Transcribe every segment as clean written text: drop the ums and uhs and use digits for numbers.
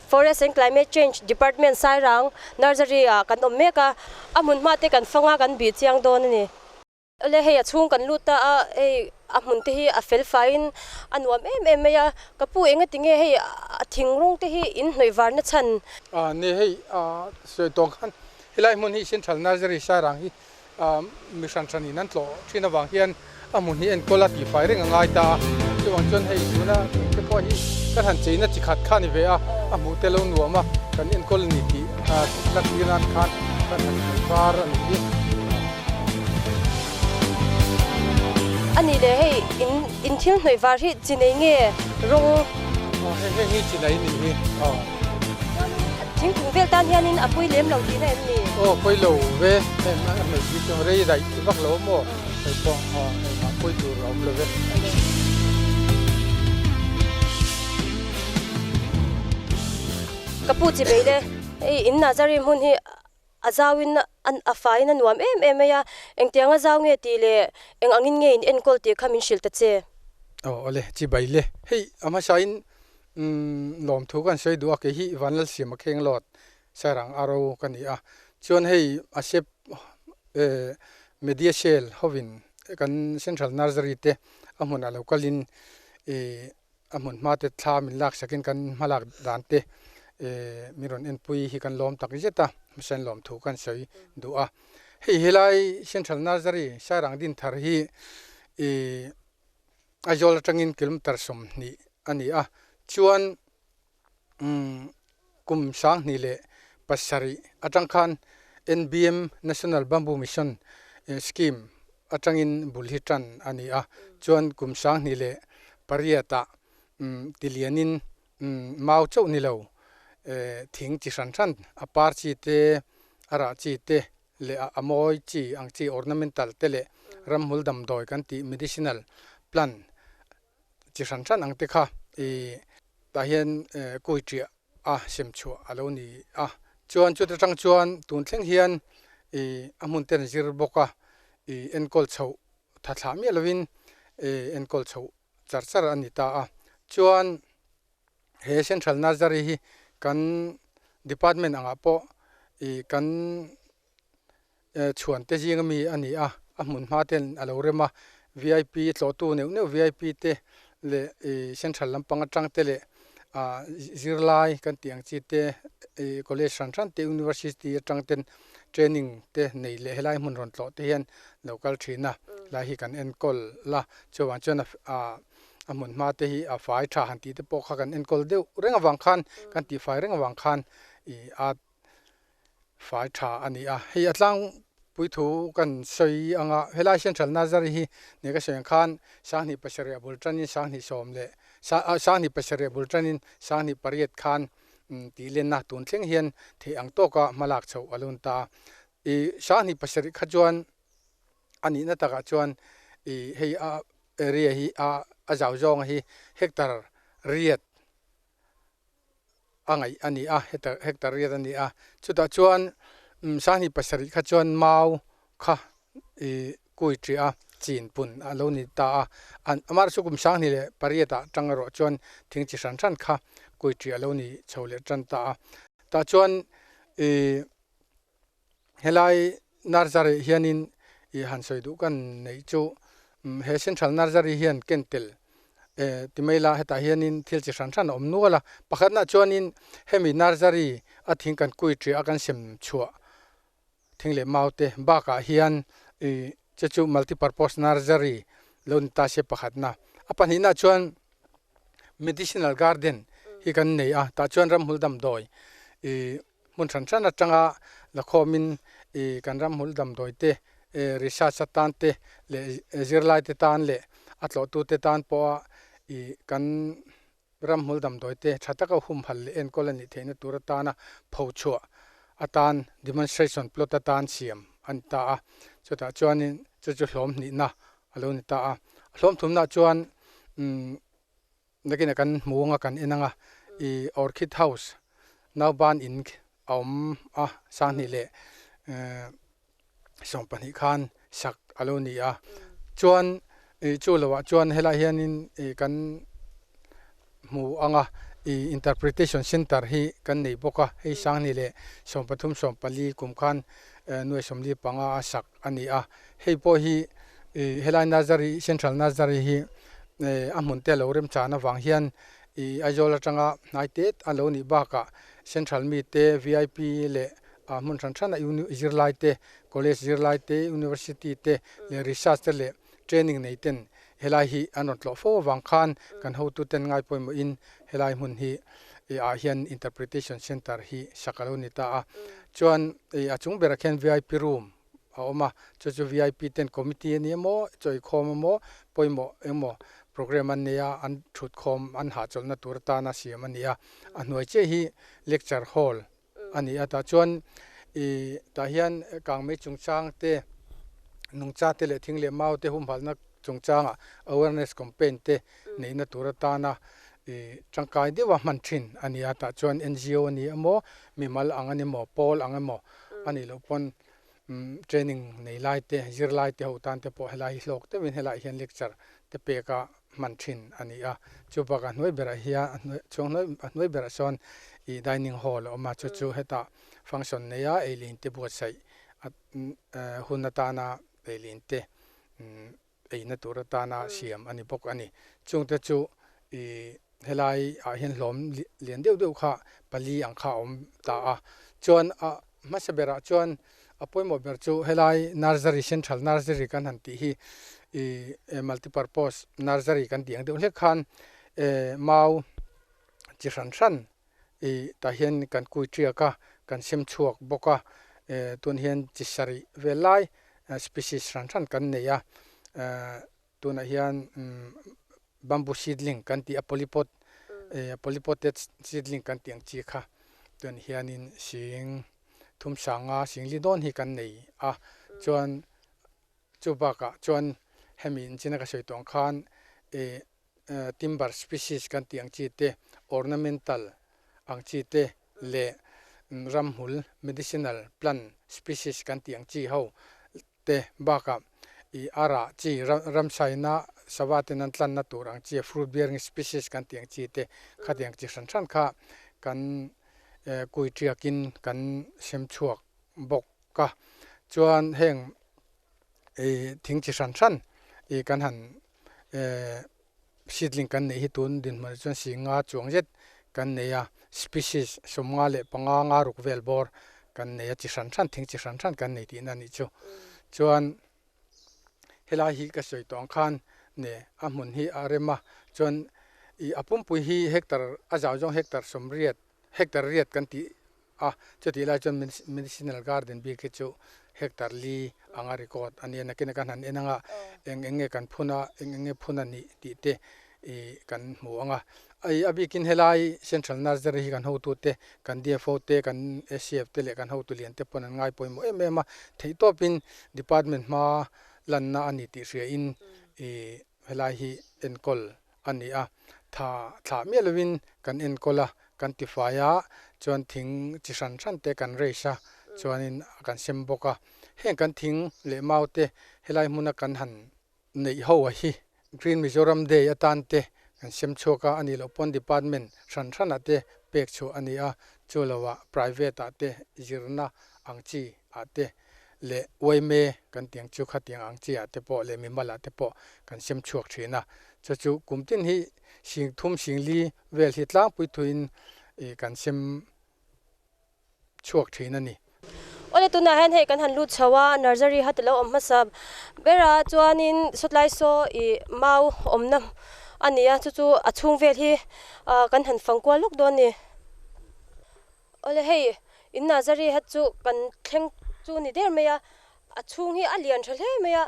Forest and Climate Change Department Sairang Nursery ah kan awm mek a, a hmun hma te kan fang a, kan bih chiang dawn a ni. Awle hei a chhung kan lut ta a, hei a hmun te hi a fel faiin a nuam em em mai a, ka pu enga tinge hei a thing rawng te hi in hnawih var na chhan. A ni hei a sawi tawng khan helai hmun hi Central Nursery Sairang hi mi hran hran in an tlawh thin avang hian a hmun hi enkawl a tihfai reng a ngai ta a, chuvang chuan hei tuna thing te pawh hi kan han cheina chi khat kha a ni ve a, a hmuh te lo nuam a, kan enkawl a ni tih la tir nan khan kan han hnawih var a nih hi. A nih leh hei in in thil hnawih var hi chi nei nge rawng? Aw hei hei hi chi nei a nih hi aw. Thingkung vel tan hianin a pui lem lo tihna em ni? Aw pawi lo ve, hei a hmei bik chuan rei daih ti vak lo maw? Hei pawh aw engmah pawi tur a awm lo ve. Ka pu chi bei le, hei in Nazari hmun hi a zauin a faiin a nuam em em mai a, engtiang a zau nge tih leh eng angin nge in enkawl tih kha min hrilh ta che. Aw awle, chi bai le, hei a hmasain Umm lawmthu kan sawi duh a, kei hi Vanlalsiam a kheng lawt Sairang a ro ka ni a, chuan hei a sep eh media cell hovin kan Central Nursery te a hmunah lo kalin ih a hmun hma te thla min lak sakin kan hmalak dan te eh min rawn enpui hi kan lawm tak zet a, hmasain lawmthu kan sawi duh a. Hei helai Central Nursery Sairang Dinthar hi ih Aizawl atangin kilometer 20 a ni a, chuan kum 2007 atang khan NBM, National Bamboo Mission, scheme atangin bul hi tan a ni a, chuan kum 2008 ah tilianin mau chauh ni lo thing chi hran hran a par chi te, a rah chi te leh a mawi chi ang chi ornamental te leh ramhmul damdawi kan tih medicinal plant chi hran hran ang te kha ih tah hian kui ṭiah a sem chhuah a lo ni a. Chuan chuta tang chuan tun thleng hian ih a hmun te an zir bawk a, ih enkawl chhoh tha thlah miah lovin ih enkawl chhoh char char a ni ta a. Chuan he Central Nursery hi kan department angah pawh ih kan chhuan te zing ami a ni a, a hmun hma ten a lo rem a, vip tlawhtu neuh neuh vip te leh ih central lampang atang te leh ah zirlai kan tih ang chi te ih college hran hran te university atang ten training te nei leh helai hmun rawn tlawh te hian lo kal thin a, helai hi kan enkawl a chuvang chuan ah a hmun hma te hi a fai tha han tih te pawh kha kan enkawl deuh reng avang khan kan tih fai reng avang khan ih a fai tha a ni a, hei a tlangpui thu kan sawi anga helai central nursery hi ni ka sawi ang khan 2007 a bul tanin 2010 leh 2007 a bul tanin 2008 khan tih lenna tun thleng hian theih ang tawka hmalak chhoh a lun ta a, ih 2007 kha chuan a nihna takah chuan ih hei a area hi a a zau zawnga hi hectare riat a ngaih a ni a hectare riat a ni a chutah chuan 2007 kha chuan mau kha ih kui ṭiah a chin pun a lo ni ta a an amaherawhchu kum 2008 ah ṭang erawh chuan thing chi hran hran kha kui ṭiah a lo ni chho leh ṭan ta a tah chuan ih. Helai nursery hianin ih han sawi duh kan neih chu he central nursery hian ken tel eh ti mai la hetah hianin thil chi hran hran a awm nual a, pakhatnaah chuanin hemi nursery a thing kan kui ṭiah a kan sem chhuah thing leh mau te bakah hian ih che chu multi purpose nursery lo ni ta se pakhatna a pahnihnaah chuan medicinal garden hi kan nei a tah chuan ramhmul damdawi ih. Hmun hran hran atanga la khawmin ih kan ramhmul damdawi te research atan te leh zirlai te tan leh a tlawhtu te tan pawha ih kan ramhmul damdawi te tha taka humhal leh enkawl a nih theihna tur atana phochhuah atan demonstration plot atan siam a ni ta a, chutah chuanin chu chu hlawm hnihna a lo ni ta a, hlawm thumnaah chuan umm. Nakinah kan hmu anga kan en anga ih Orchid House nauban in a awm a 2012 khan sak a lo ni a chuan ih chu loah chuan helai hianin ih kan hmu anga ih interpretation centre hi kan nei bawk a, hei Sanghni leh 13 14 kum khan nuai 45 a sak a ni a, hei pawh hi ih helai nursery central nursery hi a hmun te a lo remchan avang hian ih Aizawl atanga hnai tet a lo nih bakah central mite vip leh ah hmun hran hran a zirlai te college zirlai te university te leh research te leh training nei ten helai hi an rawn tlawh fo avang khan kan hotu ten ngai pawimawhin helai hmun hi ah hian interpretation centre hi sak a lo ni ta a. Chuan a chung berah khian vip room a awm a, chu chu vip ten committee a ni emaw chawikhawm emaw pawimawh engemaw programme an nei a, an thutkhawm an hahchawlhna tur atana siam a ni a. A hnuai chiah hi lecture hall a ni a, tah chuan ih tah hian kangmei chungchang te nungcha te leh thing leh mau te humhalhna chungchangah awareness campaign te neihna tur atana ih tangkai deuha hman thin a ni a, tah chuan NGO a ni emaw mimal ang a ni maw pawl ang emaw a nih loh pawn training nei lai te zirlai te ho tan te pawh helai hi hlawk deuhin helaiah hian lecture te pek a hman thin a ni a, chu bakah hnuai berah hian a hnuai chhung hnuai a hnuai berah sawn ih dining hall a awm a chu chu hetah function neia eilin te buatsaih a hun atana eilin te eina tur atana siam a ni bawk a ni. Chungte chu ih helai ah hian hlawm lian deuh deuh kha pali ang kha a awm ta a, chuan a hmasa berah chuan a pawimawh ber chu helai nursery central nursery kan han tih hi ih multipurpose nursery kan tih ang deuh hlek khan eh mau chi hran hran ih tah hian kan kui tiak a kan sem chhuak bawk a eh tun hian chi sarih vel lai species hran hran kan nei a eh Tunah hian bamboo seedling kan tih a polypot polypotted seedling kan tih ang chi kha tun hianin sing thum sanga sing li dawn hi kan nei a chuan chu bakah chuan hemi inchina ka sawi tawh ang khan ih timber species kan tih ang chi te ornamental ang chi te leh ramhmul medicinal plant species kan tih ang chi ho te bakah ih a rah chi ramsaina sava ten an tlanna tur ang chi fruit bearing species kan tih ang chi te khatiang chi hran hran kha kan kui tiakin kan sem chhuak bawk a chuan heng ih thing chi hran hran ih kan han seedling kan neih hi tun dinhmunah chuan singa chuang zet kan nei a species 55 nga ruk vel bawr kan nei a chi hran hran thing chi hran hran kan nei tihna a nih chu chuan helai hi ka sawi tawh ang khan ne a hmun hi a rem a chuan ih a pumpui hi hectare a zau zawng hectare 80 hectare riat kan tih a, chutih lai chuan medicinal garden bik hi chu hectare li anga record a nia nakin a kan han en anga eng eng nge kan phun a eng eng nge phun a nih tih te ih kan hmu ang a, a bikin helai central nursery hi kan hotu te kan DFO te kan ACF te leh kan hotu lian te pawn an ngai pawimawh em em a, theihtawpin department hma lanna a ni tih hriain ih helai hi enkawl a ni a, tha thlah miah lovin kan enkawl a, kan tifai a, chuan thing chi hran hran te kan raise a, chuanin kan sem bawk a. Heng kan thing leh mau te helai hmuna kan han neih ho a hi Green Mizoram Day atan te kan sem chhuak a, a nih loh pawn department hran hranah te pek chhuah a ni a, chu lovah private ah te zirna ang chi ah te leh uaime kan tih ang chu khatiang ang chi ah te pawh leh mimal ah te pawh kan sem chhuak thin a, chu chu kum tin hi sing thum sing li vel hi tlangpui thuin ih kan sem chhuak thin a ni. Awle tunah hian hei kan han lut chho a, nursery hat alo awm hmasa ber a, chuanin sawtlai saw ih mau awmna a ni a, chu chu a chhung vel hi ah kan han fang kual lawk dawn a ni. Awle hei in nursery hat chu kan thleng chu ni der mai a, a chhung hi a lian tha hle mai a,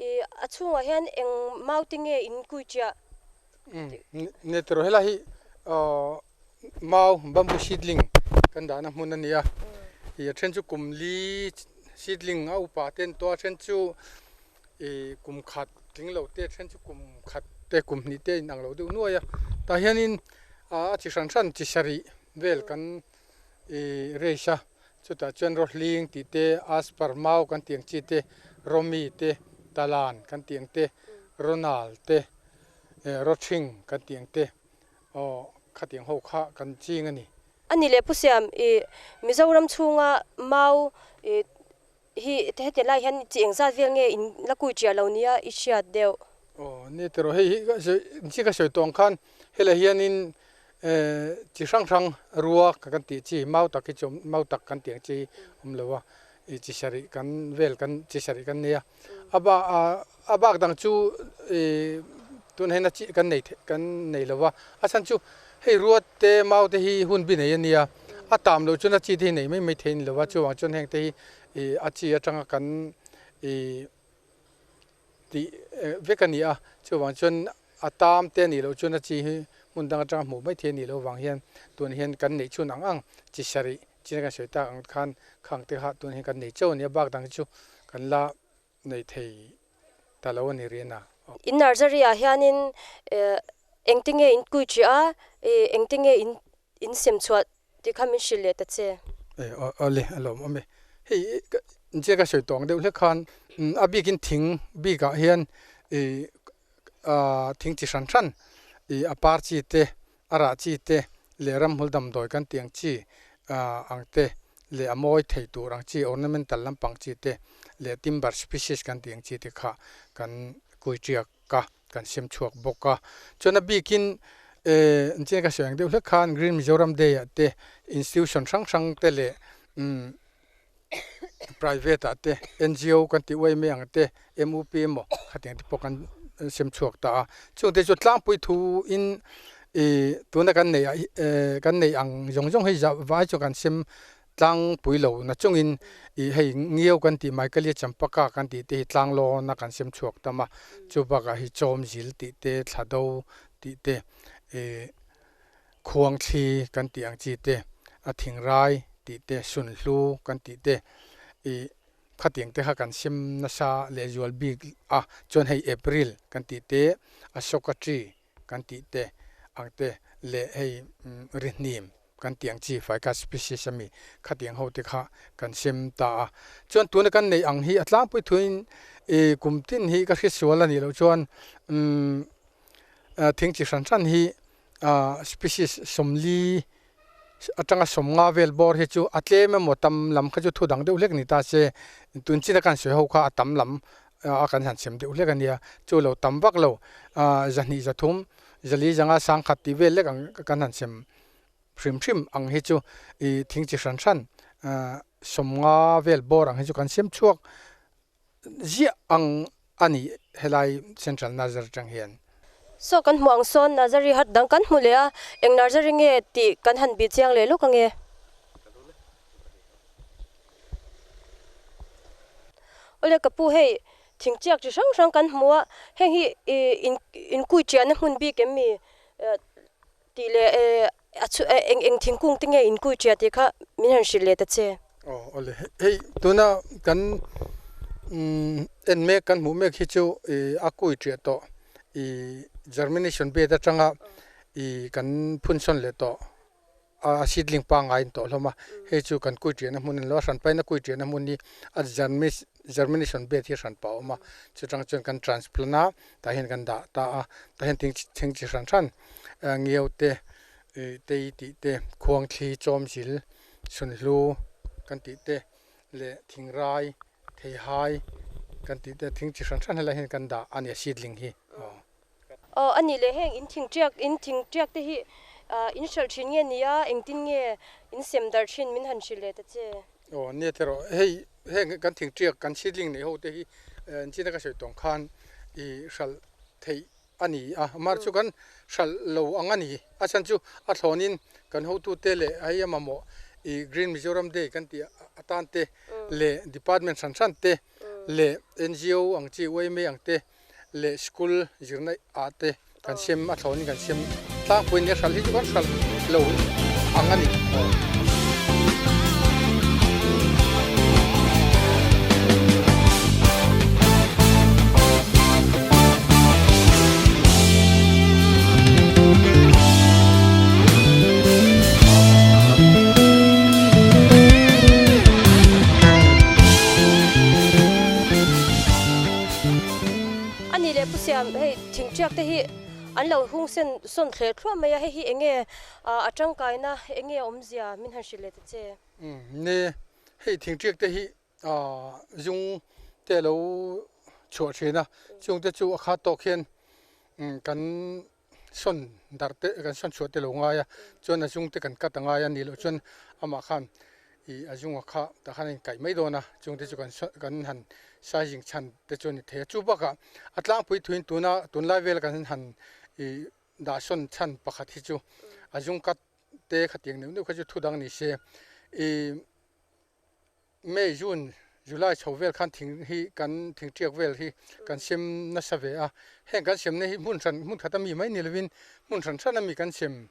ih a chhungah hian eng mau te nge in kui chiah? Ni tawh helai hi aw mau bamboo seedling kan dahna hmun a ni a, ih a then chu kum li seedling a upa te an tuah a then chu ih kum khat tling lo te a then chu kum khat te kum hnih te a inang lo deuh nuai a, tah hianin a chi hran hran chi sarih vel kan ih race a chutah chuan rawhling tih te asper mau kan tih ang chi te rawmi te talan kan tih ang te ronal te eh rawthing kan tih ang te aw. Khatiang ho kha kan ching a ni. A ni leh Pu Siam, i Mizoram chhunga mau i hi heti lai hian chi engzat vel nge in la kui ṭiah lo nia i hriat deuh? Aw ni tiraw, hei hi ka sawi chi ka sawi tawh ang khan helai hianin chi hrang hrang rua kan tih chi mau tak hi chu mau tak kan tih ang chi hi awm lo a, i chi sarih kan vel kan chi sarih kan nei a, a bak a bak dang chu i tunah hian a chi kan nei theih kan nei lo va, a chhan chu hei rua te mau te hi hun bi nei a nia, a tam loh chuan a chi te hi nei mai mai thei a ni lo va, chuvang chuan heng te hi i a chi atanga kan i tih vek a ni a, chuvang chuan a tam te a nih loh chuan a chi hi hmun dang atanga hmuh mai thei a nih loh vang hian tunah hian kan neih chhun ang ang chi sarih china kan sawi tak ang khan khang te kha tunah hian kan nei chauh a ni a, bak dang hi chu kan la nei thei ta lo a ni rian a. In nursery ah hianin engtinge in kui ṭih a, engtinge in in sem chhuah tih kha min hrilh leh ta che. E awle a lawm awm e. Hei inchhia ka sawi tawng deuh hlek khan a bikin thing bikah hian i thing chi hran hran i a par chi te a rah chi te leh ramhmul damdawi kan tih ang chi ang te leh a mawi thei tur ang chi ornamental lampang chi te leh timber species kan tih ang chi te kha kan kui ṭiak ka kan sem chhuak bawk a. Chuan a bikin eh engtin ka sawi ang deuh hlek khan Green Mizoram Day ah te institution hrang hrang te leh umm private ah te NGO kan tih uai mai ang te MUP emaw khatiang te pawh kan sem chhuak ta a. Chungte chu tlangpui thu in ih tuna kan neih ah eh kan neih ang zawng zawng hi vai chu kan sem Tlangpui lo na chungin ih hei ngiau kan tih mai Kalia Champaka kan tih te hi tlang lawn a kan sem chhuak tam a, chu bakah hi chawm zil tih te, thla do tih te, ih khuang thli kan tih ang chi te, a thingrai tih te, sunhlu kan tih te, ih khatiang te kha kan sem nasa lehzual bik a, chuan hei April kan tih te, Ashoka tree kan tih te ang te leh hei rihnim kan tih ang chi Ficus species ami khatiang ho te kha kan sem ta a. Chuan tuna kan neih ang hi a tlangpui thuin ih kum tin hi ka hriatsual a nih loh chuan umm thing chi hran hran hi ah species sawmli atanga sawmnga vel bawr hi chu a tlem emaw tam lam kha chu thu dang deuh hlek ni ta se tun china kan sawi ho kha a tam lam a kan han sem deuh hlek a nia chu lo tam vak lo zahnih zathum zali zanga sangkhat tih vel lek ang kan han sem hrim hrim ang hi chu ih thing chi hran hran sawmnga vel bawr ang hi chu kan sem chhuak ziah ang a ni helai Central Nursery atang hian. Saw kan hmuh ang sawn Nursery hat dang kan hmu leh a, eng Nursery nge tih kan han bih chiang leh lawk ange. Awle ka pu hei thingchiak chi hrang hrang kan hmu a, heng hi ih in kui chiahna hmun bik em mi tih leh A chu eng eng thingkung te nge in kui ṭia tih kha min han hrilh leh ta che. Aw awle hei tuna kan en mek kan hmuh mek hi chu ih a kui ṭiah tawh ih germination bed atanga ih kan phun sawn leh tawh a seedling pangngai in tawh hlawm a hei chu kan kui ṭiahna hmun a ni lo a hran pahin a kui ṭiahna hmun hi a germination bed hi a hran pah a awm a chutang chuan kan transplant a tah hian kan dah ta a tah hian thing chi hran hran ngiau te ih tei tih te khuang thli chawm zil sunhlu kan tih te leh thingrai theihai kan tih te thing chi hran hran helai hian kan dah a ni a seedling hi aw. Aw a nih leh heng in thing tiak in thing tiak te hi in hralh thin nge nia engtin nge in sem darh thin min han hrilh leh ta che. Aw nia te rawh hei heng kan thing tiak kan seedling neih ho te hi enchina ka sawi tawng khan i hralh theih a ni a mar chu kan hralh lo ang a ni a chhan chu a thlawnin kan hotute leh hei a mamawh i Green Mizoram Day kan tih atan te leh department hran hran te leh NGO ang chi yma ang te leh school zirna ah te kan sem a thlawnin kan sem tlangpui nia hralh hi chu kan hralh lo ang a ni. A nih leh Pu Siam, hei thingṭiak te hi an lo hung sen sawn thleh thluah mai a, hei hi eng nge a tangkaina eng nge a awmzia min han hrilh leh ta che. Ne, hei thingṭiak te hi zung te a lo chhuah thin a, chung te chu a khat tawk hian kan sawn darh te kan sawn chhuah te lo ngai a, chuan a zung te kan cut a ngai a nih loh chuan amah khan ih a zunga kha tah khan a inkaih mai dawn a, chung te chu kan sawn kan han sizing chhan te chu a ni thei a, chu bakah a tlangpui thuin tuna tunlai vel kan han ih dah sawn chhan pakhat hi chu a zung cut te khatiang neuh neuh kha chu thu dang ni se ih May, June, July chho vel khan thing hi kan thing tiak vel hi kan sem nasa ve a, heng kan semna hi hmun hran hmun khat ami mai ni lovin hmun hran hran ami kan sem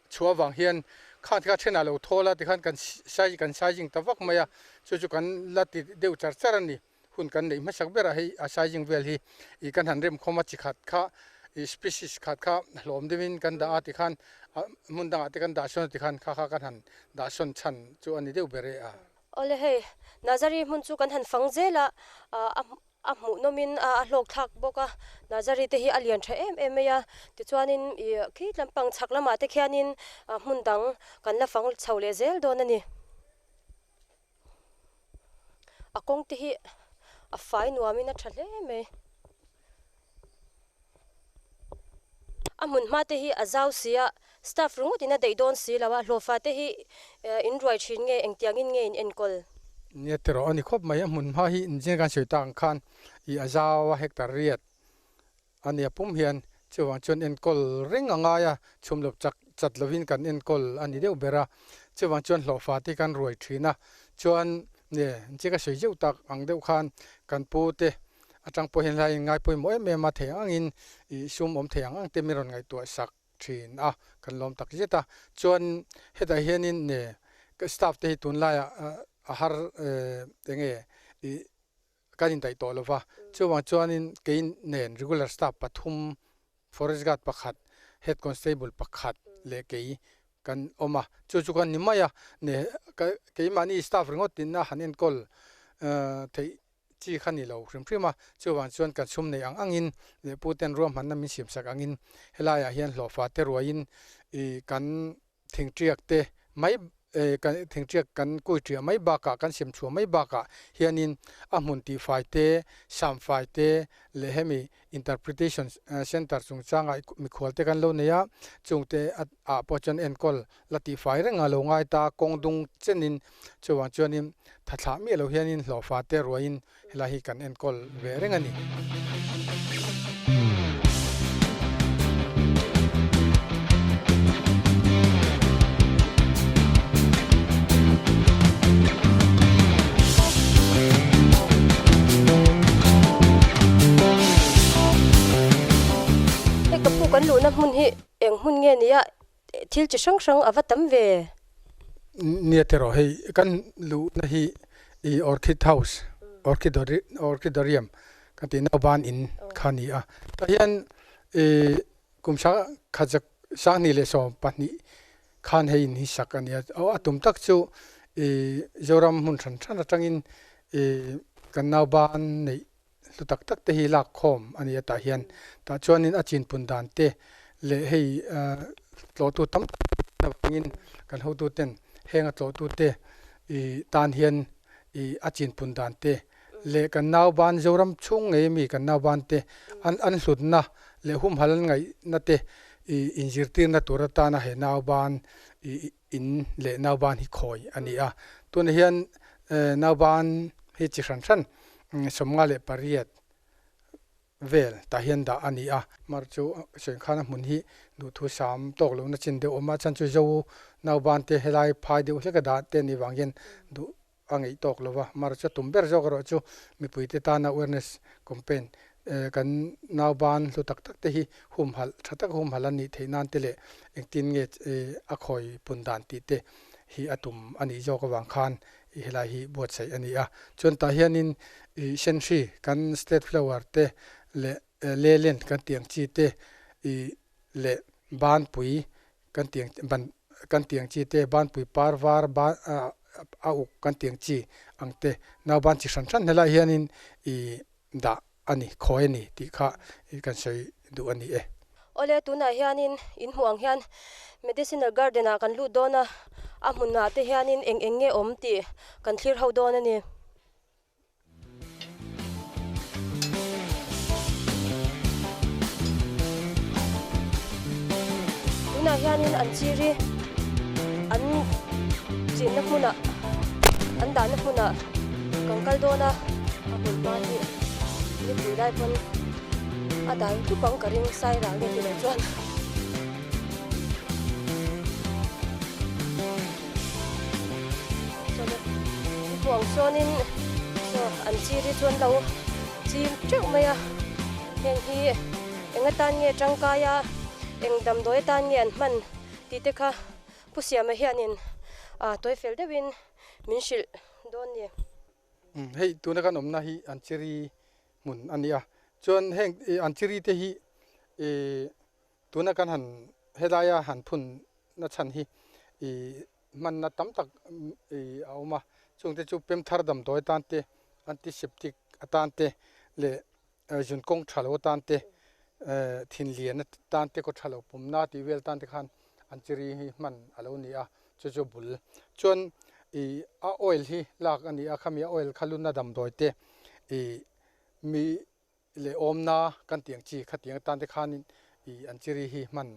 chhuah avang hian khang te kha thenah lo thawl a tikhan kan sai kan sizing ta vak mai a, chu chu kan la ti deuh char char a ni. Hun kan neih hmasak berah hei a sizing vel hi ih kan han remkhawm a chi khat kha ih species khat kha hlawm deuhin kan dah a tikhan hmun dangah te kan dah sawn a tikhan kha kha kan han dah sawn chhan chu a ni deuh ber e a. Awle hei, Nazari hmun chu kan han fang zel a, a a hmuhnawmin a hlawk thlak bawk a, Nazari te hi a lian tha em em mai a, tichuanin ih khi lampang chhak lamah te khianin hmun dang kan la fang chho leh zel dawn a ni. A kawng te hi a fai nuamin a tha hle mai. A hmun hma te hi a zau si a, staff ringawt in a daih dawn si lo a, hlawhfa te hi in ruai thin nge engtiang in nge in enkawl? Nia tiraw a ni khawp mai, a hmun hma hi inzir kan sawi tak ang khan ih a zau a hectare riat a nia pum hian chuvang chuan enkawl reng a ngai a, chhum lo chak chat lovin kan enkawl a ni deuh ber a, chuvang chuan hlawhfa te kan ruai thin a, chuan nge inchik a sawi zeuh tak ang deuh khan kan pu te atang pawh hian helai in ngai pawimawh em em a thei ang angin ih sum awm thei ang ang te min rawn ngaihtuah sak thin a, kan lawm tak zet a, chuan hetah hianin nge ka staff te hi tunlaiah a har enge ih kan indaih tawh lo va, chuvang chuanin kei nen regular staff pathum, forest guard pakhat, head constable pakhat leh kei kan awm a, chu chu kan ni mai a, ne keimahni staff ringawt tinna han enkawl theih chi kha ni lo hrim hrim a, chuvang chuan kan sum neih ang angin leh puten ruahmanna min siamsak angin helaiah hian hlawhfa te ruaiin ih kan Thingṭiak te mai kan thingṭiak kan kuiṭiah mai bakah kan semchhuah mai bakah hianin a hmun tihfai te, samfai te leh hemi interpretation centre chungchangah mikhual te kan lo nei a, chungte ah pawh chuan enkawl la tihfai reng a lo ngai ta, kawng dung chenin chuvang chuanin thathlah miah lo hianin hlawhfa te ruaiin Helai hi kan enkawl ve reng a ni. Hei ka pu kan luhna hmun hi eng hmun nge nia thil chi hrang hrang a va tam ve. Nia tiraw hei kan luhna hi i Orchid House Orchidarium kan tih nauban in kha a ni a tah hian i kum khat sanghnih leh 12 khan hei in hi sak a ni a a tum tak chu i Zoram hmun hran hran atangin i kan nauban neih hlu tak tak te hi lak khawm a ni a tah hian tah chuanin a chinpun dan te leh hei tlawhtu tam tak avangin kan hotu ten heng a tlawhtu te ih tan hian ih a chinpun dan te leh kan nauban Zoram chhung ngei ami kan nauban te an an hlutna leh humhal an ngaihna te ih inzirtirna tur atana he nauban ih in leh nauban hi khawi a ni a tunah hian nauban hi chi hran hran 58 vel tah hian dah a ni a. Mar chu Suinkhan a hmun hi duhthu sam tawk lohna chin deuh awm a, chhan chu Zo nauban te helai phai deuh hlek a dah te anih vang hian duh a ngeih tawk lo va. Mar chu a tum ber zawk erawh chu mipuite tana awareness campaign kan nauban hlu tak tak te hi humhalh tha taka humhalh a nih theih nan te leh engtin nge a khawi pun dan tih te hi a tum a nih zawk avang khan i helai hi buatsaih a ni a. Chuan tah hianin i senhri kan state flower te leh lelen kan tih ang chi te i leh banpui kan tih ang ban kan tih ang chi te banpui par var ban a uk kan tih ang chi ang te nauban chi hran hran helaiah hianin i dah a ni khawi a ni tih kha i kan sawi duh a ni e. Awle tunah hianin in hmuh ang hian medicinal garden ah kan lut dawn a, a hmunah te hianin eng eng nge awm tih kan thlir ho dawn a ni. Tunah hianin an chiri an chinna hmunah an dahna hmunah kan kal dawn a, a hmun hma hi nipui lai pawn a dai dup ang ka ring sai rang nge tilo chuan. Huang sawnin saw an chiri chu an lo chim teuh mai a, heng hi eng atan nge tangkai a, eng damdawi atan nge an hman tih te kha Pu Siama hianin ah tawi fel deuhin min hrilh dawn ni. Hei tuna kan awmna hi an chiri hmun a ni a, chuan heng an chiri te hi ih tuna kan han helaia han phun na chhan hi ih hmanna tam tak ih a awm a, chungte chu pemthar damdawi atan te antiseptic atan te leh zun kawng tha lo atan te thinlian atan te kaw tha lo pumna tih vel atan te khan an chiri hi hman a lo ni a, chu chu bul chuan ih a oil hi lak a ni a, khami a oil kha luna damdawi te ih mi leh awmna kan tih ang chi khatiang atan te khanin ih an chiri hi hman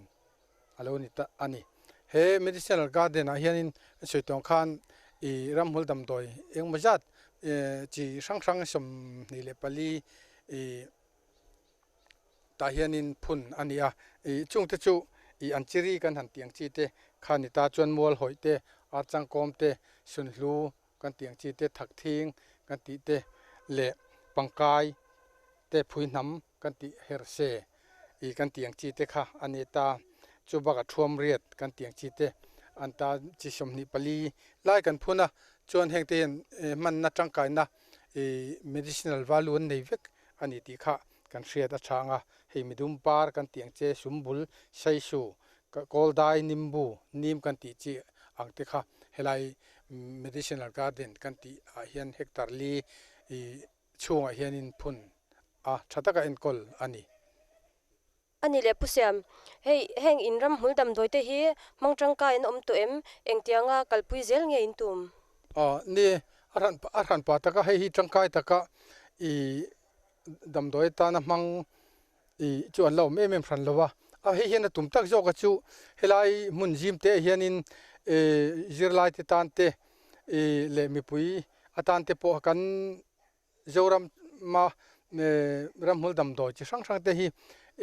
a lo ni ta a ni. He medicinal garden ah hianin an sawi tawng khan ih ramhmul damdawi engemaw zat chi hrang hrang 24 ih tah hianin phun a ni a, ih chungte chu ih an chiri kan han tih ang chi te kha ni ta chuan mual hawih te, archangkawm te, sunhlu kan tih ang chi te, thakthing kan tih te leh pangkai te phui hnam kan tih her se ih kan tih ang chi te kha a ni ta. Chu bakah thuam riat kan tih ang chi te an ta chi 24 lai kan phun a, chuan heng te hian hmanna tangkaina ih medicinal value an nei vek a ni tih kha kan hriat a tha ang a. Hei midum par kan tih ang che sumbul saisu kawldai nimbu nim kan tih chi ang te kha helai medicinal garden kan tih ah hian hectare li ih chhungah hianin phun a tha taka enkawl a ni. A ni leh Pu Siam, hei heng in ram hmul damdawi te hi hmang tangkai an awm tawh em? Engtianga kalpui zel nge in tum? Aw ni, a hran a hran pah taka hei hi tangkai taka i damdawi atana hmang i chu an la awm em em hran lo a, a hei hian a tum tak zawk a chu helai hmun zim te ah hianin i zirlai te tan te i leh mipui atan te pawh kan Zorama ramhmul damdawi chi hrang hrang te hi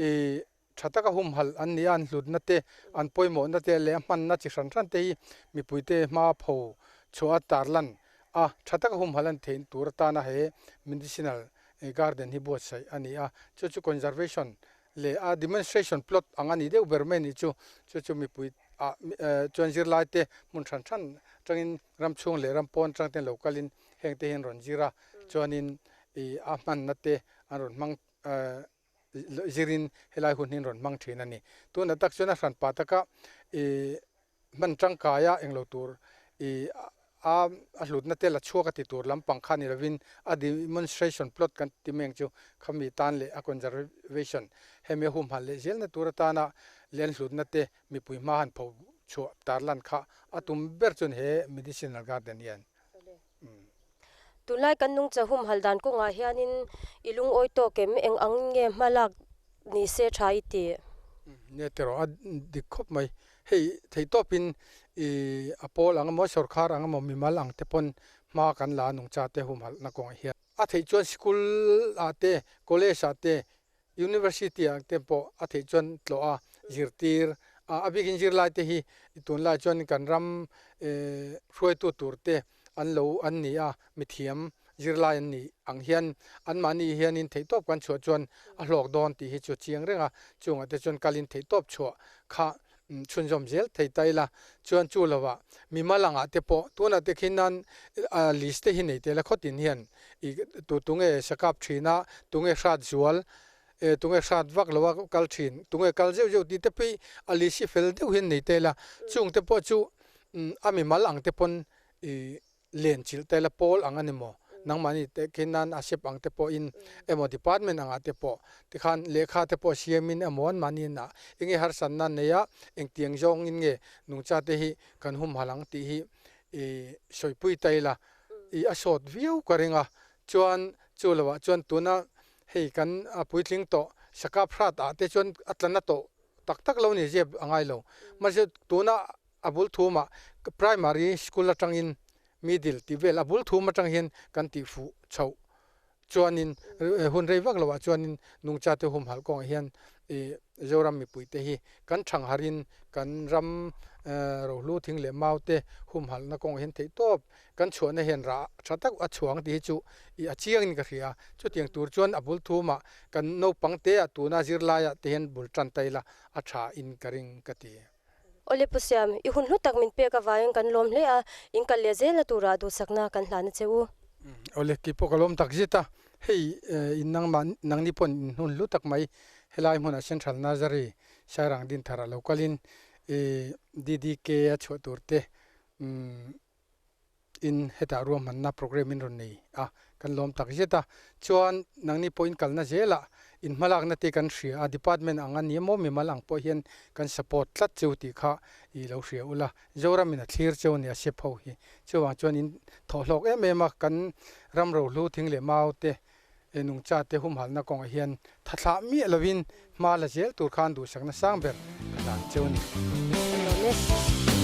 ih tha taka humhalh an ni a, an hlutna te, an pawimawhna te leh a hmanna chi hran hran te hi mipuite hma pho chhuah a tarlan a, tha taka humhalh an theih tur atana he medicinal garden hi buatsaih a ni a, chu chu conservation leh a demonstration plot ang a nih deuh ber mai a nih chu, chu chu mipui ah chuan zirlai te hmun hran hran atangin ram chhung leh ram pawn atang ten lo kalin heng te hi an rawn zir a, chuanin ih a hmanna te an rawn hmang zirin helai hun hi an rawn hmang thin a ni. Tunah tak chuan a hran pah taka ih hman tangkaia englo tur ih a a hlutna te la chhuak a ti tur lampang kha ni lovin a demonstration plot kan ti mai ang chu khami tan leh a conservation hemi a humhalh leh zelna tur atana leh an hlutna te mipui hma han pho chhuah tarlan kha a tum ber chuan he medicinal garden hian. Tunlai kan nungcha humhalh dan kawngah hianin i lungawi tawk em? Eng ang nge hma lak ni se tha i ti? Nia tiraw a dik khawp mai. Hei theihtawpin i a pawl ang emaw sorkar ang emaw mimal ang te pawn hma kan la a nungcha te humhalhna kawngah hian. A theih chuan sikul ah te, college ah te University ah te pawh a theih chuan tlawh a zirtir a, a bikin zirlai te hi tunlai chuan kan ram hruaitu tur te an lo an ni a, mithiam zirlai an nih ang hian anmahni hianin theihtawp kan chhuah chuan a hlawk dawn tih hi chu chiang reng a, chungah te chuan kalin theihtawp chhuah kha chhunzawm zel thei ta ila chuan chu lovah mimal angah te pawh tunah te khi nan list te hi nei tel a khawtin hian ih tu tunge sakap thin a tunge hrat zual eh tunge hrat vak lo a kal thin tunge kal zeuh zeuh tih te pawh hi a list hi fel deuh hian nei tel a chung te pawh chu a mimal ang te pawn ih len chilh tel a pawl ang a ni maw. Nangmahni te khi nan a sep ang te pawhin emaw department angah te pawh tikhan lehkha te pawh siamin emaw anmahni inah enge harsatna nei a, engtiang zawngin nge nungcha te hi kan humhalh ang tih hi i sawipui ta ila i a sawt viau ka ring a. Chuan chu lovah chuan tuna hei kan puitling tawh sakap hrat ah te chuan a tla na tawh tak tak lo ni zep a ngai lo. Mahse tuna a bul thumah primary school atangin middle tih vel a bul thum atang hian kan tih fuh chhoh chuanin hun rei vak loah chuanin nungcha te humhalh kawngah hian ih Zoram mipui te hi kan thangharin kan ram rohlu thing leh mau te humhalhna kawngah hian theih tawp kan chhuahna hian rah tha tak a chhuang tih hi chu ih a chiangin ka hria a, chutiang tur chuan a bul thumah kan naupang te ah tuna zirlaiah te hian bul tan ta ila a tha in ka ring ka ti. Awle Pu Siam, i hun hlu tak min pek avangin kan lawm hle a, in kal leh zelna turah duhsakna kan hlan a che u. Awle kei pawh ka lawm tak zet a, hei in nangmah nangni paw'n in hun hlu tak mai helai hmunah Central Nursery Sairang Dinthar ah lo kalin i DDK a chhuah tur te umm in hetah ruahmanna programme in rawn nei a, kan lawm tak zet a. Chuan nangni pawh in kalna zelah in hmalakna te kan hria a, department ang a ni emaw mimal ang pawh hian kan support tlat cheu tih kha i lo hria ula, Zoram in a thlir cheu a nia sep ho hi. Chuvang chuan in thawhhlawk em em a, kan ram rohlu thing leh mau te nungcha te humhalhna kawngah hian thathlah miah lovin hma la zel tur khan duhsakna sang ber ka hlan cheu a ni. Ka lawm e.